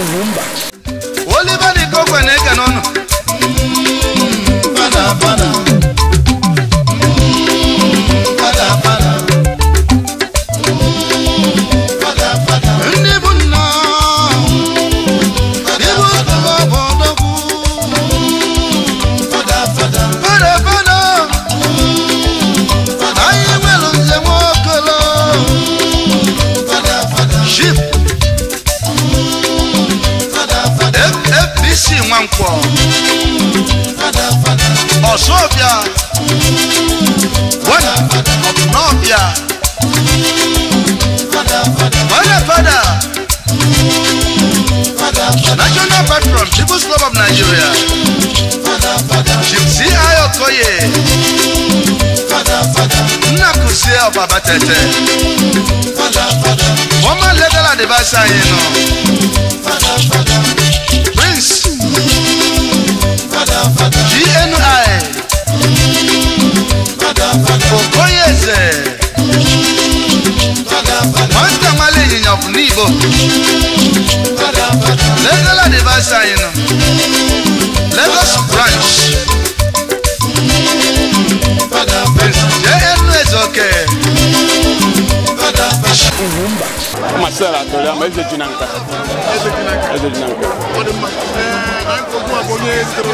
Ugwumba. Oliver De Coque na-eke n'ọnụ. Fada fada. Fada fada. Fada fada. Ndị bụ nna. Ndị bụ nna bụ odogwu. Fada fada. Fada fada. Anyị nwere nze Nwokolo. Fada fada. Ship. Fada fada. FFBC Nwankwọ. Fada fada. Ọsụọbịa. One of Nọbịa. Fada fada. Fada fada. Fada fada. National Patron, People's Club of Nigeria. Fada fada. Chief C.I. Okoye. Fada fada. Nnakusie of Abatete. Fada fada. Former legal advisor anyị nọ. Fada fada. Prince Fada fada. GNI Fada fada. Okoye Eze. Fada fada. Nwata nwale ịnyịnya of Nibo. Fada fada. Legal advisor anyị nọ. Lagos branch. Fada Prince fada. JN Ezeoke. Fada fada. Ugwumba. Marcel Atoliama, Eze Jinanka. Eze Jinanka. Ọ dị mma. Ee, na nkogbu a bụ onye zitere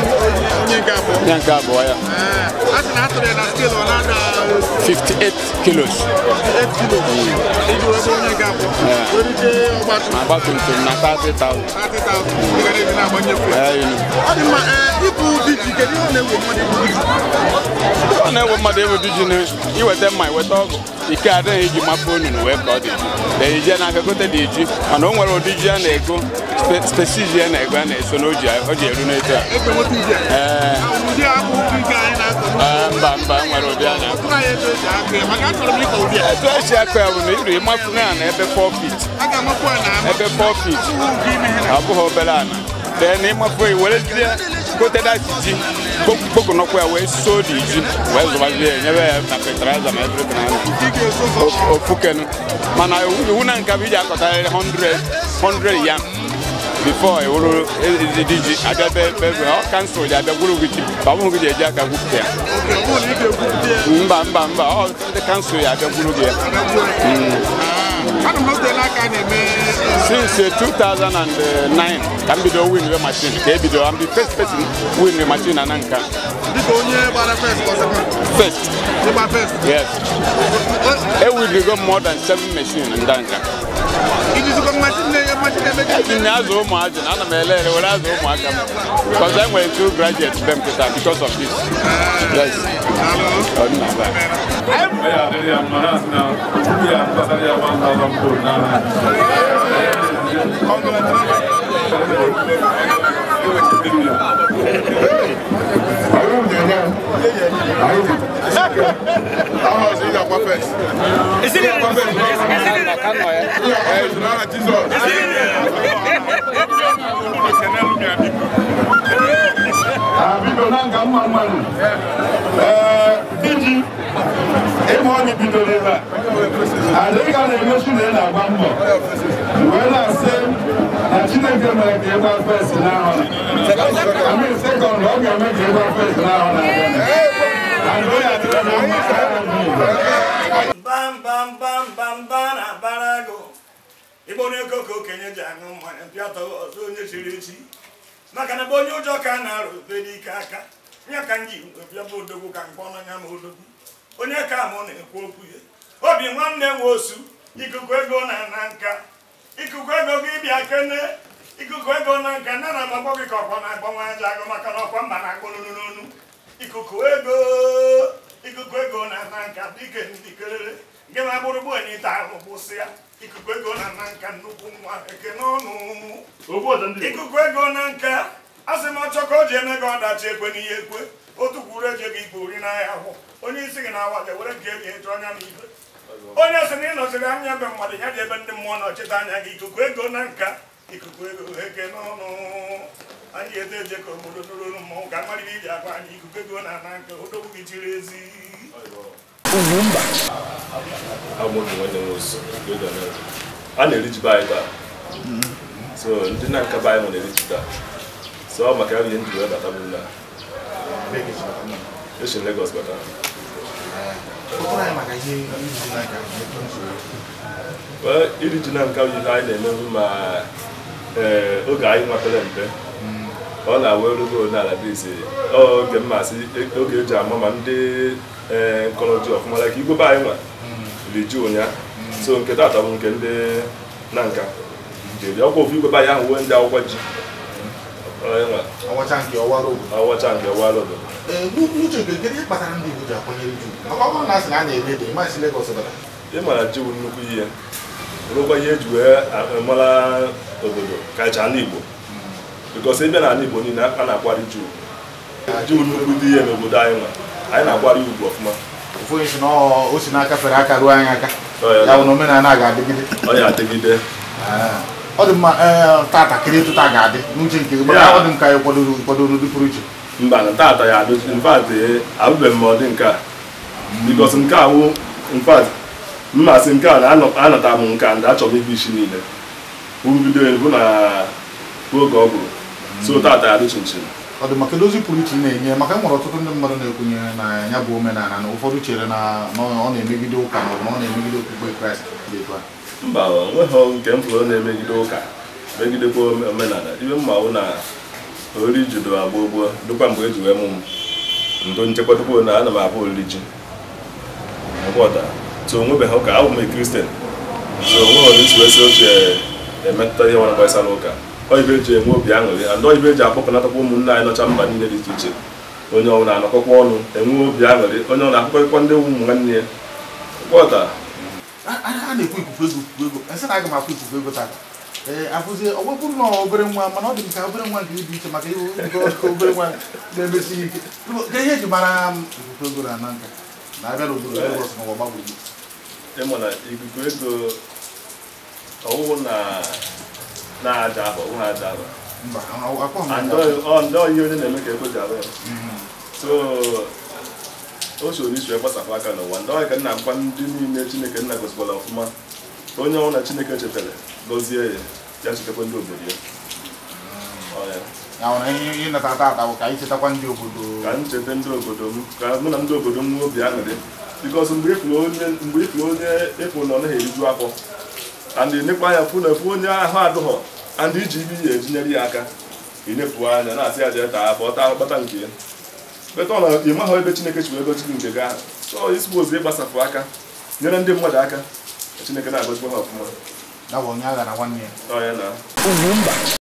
onye nke abụọ. Onye nke abụọ ya. Ee, a sị na a tụrụ ya na scale ọ na-ada 58 kilos. 8 kilo. Iji wee bụ onye nke abụọ. Yeah. Were ike ọgba tum Ma agba tum tum na 30,000. 30,000. Ị ga na-eji na-agbanye fuel. Ee, you know. Ọ dị mma, ee, ịbụ diji, kedu ihe ọ na-ewe mmadụ ịbụ diji? Ọ na-ewe mmadụ ewe di ji na iweta mma iweta ọgụ ike adịghị iji mapụ onunu wee ka ọ dị ji. Ee, ije n'aka gote dị ji mana o nwere ụdị ji a na-ego spesi ji a na-ego a na-eso na o ji eru n'etu a. Eji enweta iji a. Ee. Ụdị akpụ nke anyị na-akọ n'ugbo. Ee, mba mba nwere ụdị a na-akọ. Ọtụrụ anyị etu esi akụ ya maka achọrọ m ịkọ ụdị a. Etu esi akọ ya bụ na iri ịmapụ na ana ebe 4 feet. A ga-amapụ ya na ama. Ebe 4 feet. Ọbụghị nke ime ihe na. Ọ bụghị obere ana. Then ịmapụ ya werezie gote that ji kpokonọkwa ya wee soo dị ji wee zụbazie ya nyebe ya na fertilizer ma everything ahụ. Ị ga-eso ụzọ. Ofukenu mana iwu na nka bụ iji akọtarịrị 100 yam before ewuru dị ji abịa be be be ọ council ji abịa gwuru gị ji ọ bụghị gị ji eji aka gwupụta ya. Oke, ọ bụrụ na ị ga-egwupụta ya. Mba mba mba ọ ndị council ya abịa gwuru gị ya. Ana m n'oteela aka a na-eme. Since 2009 ka m bido win the machine ka ebido I'm the first person win the machine na nka. Dịka onye gbara first or second? First. Ịgba first? Yes. E win go more than 7 machine na nka. Ijizikwa machine na-enye machine eme Eji m azụ ụmụazị na ana m ele ele were azụ ụmụaka m. Because I nwere 2 graduates be m kịta because of this. Yes. Ọ dị na ba. Diji, ịma onye bidoro ebe a, adịghị a na-egosi na ị na-agba mbọ wee na-asị na Chineke mere ka ịgba fes n'ahụ na sekọnd ọ ga-eme ka ịgba fes n'ahụ na-abịa. Bam bam bam bam bam na-abara agụ igbo onye koko okenye ji aṅụ mmanya mpịatọ ọzọ onye chiri echi maka na bụ onye ụjọ ka a na-arụ obe n'ike aka nya ka m ji bịa bụ odogwu ka mkpọ n'anya ma odogwu onye ka mụ na-ekwu okwu ya obi nwanne nwe osu ikuku ego na na nka ikuku ego gị bịa kene ikuku ego na nka na na agbakpọ gị ka ọkwa na-agbanwe aja agụ maka na ọkwa mba na-akpọ n'onu ikuku ego na na nka dike ndikerere nke ma bụrụ bụ enyi taa ahụ gbụsịa ikuku ego na na nka nnukwu nwa eke n'ọnụ ikuku ego na nka asị m ọchọ ka o ji eme gị ọdachi ekwe n'ihe ekwe otu kwuru eje gị ikpe ori n'ahịa ahụ onye isi gị na-awa ga were nke ebi eju anya m ibe onye sị na ị nọchiri anya ebe mmadụ ya dị ebe ndị mmụọ nọchite anya gị ikuku ego na nka ikuku ego eke n'ọnụ anyị eje eje ka obodo nụrụ olu mmọnwụ ka mmadụ iji akwa anyị ikuku ego na ana nka odogwu gị chiri ezi. Ugwumba. A na-eri ji be anyị taa. So So ndị na nka be anyị nọ na-eri ji taa. So ọ maka ihe ndị wee bata bụ na esi Lagos bata. Iri ji na nka bụ ihe anyị na-emebu ma oge anyị nwapere mpe. Ọ na-awa erugo n'ala dịzi oge mmasị oge eji ama ma ndị nkọlọji ọfụma like igwe be anyị nwa iri ji ụnya. So nke tata bụ nke ndị na nka jiri ọkwa ofu igwe be anyị ahụ wee ndị akwụkwọ ji. Ọwacha nke ọwara obodo. Ọwacha nke ọwara obodo. N'uche nke kedu ihe kpatara ndị Igbo ji akwanyere ji ugwu? Maka ọ bụrụ na a sị na a na-eme ede, ịma si Lagos bata. Ị mara ji bụ nnukwu ihe. Bụrụkwa ihe eji wee mara obodo kacha ala Igbo. Because ebe na ala Igbo niile a na-akwari ji ugwu. Ji bụ nnukwu dị ihe n'obodo anyị nwa. Anyị na-akwari ugwu ọfụma. Ofu onye si na o si n'aka fere aka ruo anyị aka. Ya bụ na omenala a ga-adịgide. Ọ ya adịgide. Ọ dị mma tata kiri etu taa ga-adị n'uche nke gị ọ dị m ka anyị kwadoro ụdị pụrụ iche. Mba na tata ya adị in fact abụbeghị m ọdị nke a because nke a wụ in fact mmasị nke a na-anata m nke a ndị achọrọ m ibu isi niile mbido bụ na oge ọ bụrụ so tata ya adị chinchin. Ọ dị maka ozi pụrụ iche ị na-enye maka e nwere ọtụtụ ndị mmadụ na-ekwenyere na ya bụ omenala na ụfọdụ chere na ọ na-emegide ụka ma ọ bụ na ọ na-emegide okpukpe Kraịst dị etu a. Mba, onweghị nke m fụrụ na-emegide ụka megidekwa omenala. Ibe mma wụ na oriri ji do agbo gboo dịkwa mgbe eji wee mụ m ndo nchekwa tupu na ana m abụ oriri ji ọgbọta. So onwebeghị ụka, abụ m Kristian. So onweghị isi wee sị ochie emetụta ihe nwere gbasara ụka. Ọ ibe eji enwe obi aṅụrị and ọ ibe eji akpọkọnatakwa ụmụnne anyị nọcha mba niile dị iche iche. Onye ọbụla anọkọkwa ọnụ enwe obi aṅụrị, onye ọ na-akụkọrịkwa ndị ụmụ nwanne ya ọgbọta. A na-ekwu ikuku ego ikuku ego nsị na aga m akwụ ikuku ego tata. Ee, afụzie ọ bụrụ na obere nwa mana ọ dị m ka obere nwa nke dị iche maka ihe obere nwa na-emesi ike. Ka ihe eji mara ikuku ego na ana nka na-abịa n'obodo Lagos ma ọ gbagwoju. Ịma na ikuku ego ọwụwụ na aja ahụ ọwụghị aja ahụ. Mba, akwụ m. Ndị ihe onye na-eme ka ego ji arụ ya. So o so n'isi wee gbasapụ aka n'ụwa ndị ọhịa ka nna akwa ndị niile Chineke nna gosikwara ọfụma onye ọbụla Chineke chetara gọzie ya ya chetakwa ndị obodo ya. Ka m cheta ndị obodo m ka mụ na ndị obodo m nwee obi aṅụrị because mgbe ịfụrụ onye ịfụ na ọ naghị eriju afọ and ịnekwa anya fụ na efu onye ahụ adụghọ and iji ibi ya ejinyere ya aka inefu anya na-asị ya jee taa afọ ọ taa kpata nke ya beta ọ na ị maghị ebe Chineke si wee gozi gị nke gị ahụ. So isigbo ozi ịgbasapụ aka nyere ndị mmadụ aka Chineke na-agọzikwa ha ọfụma. Ya bụ onye agha na nwanne ya. Ọ ya na.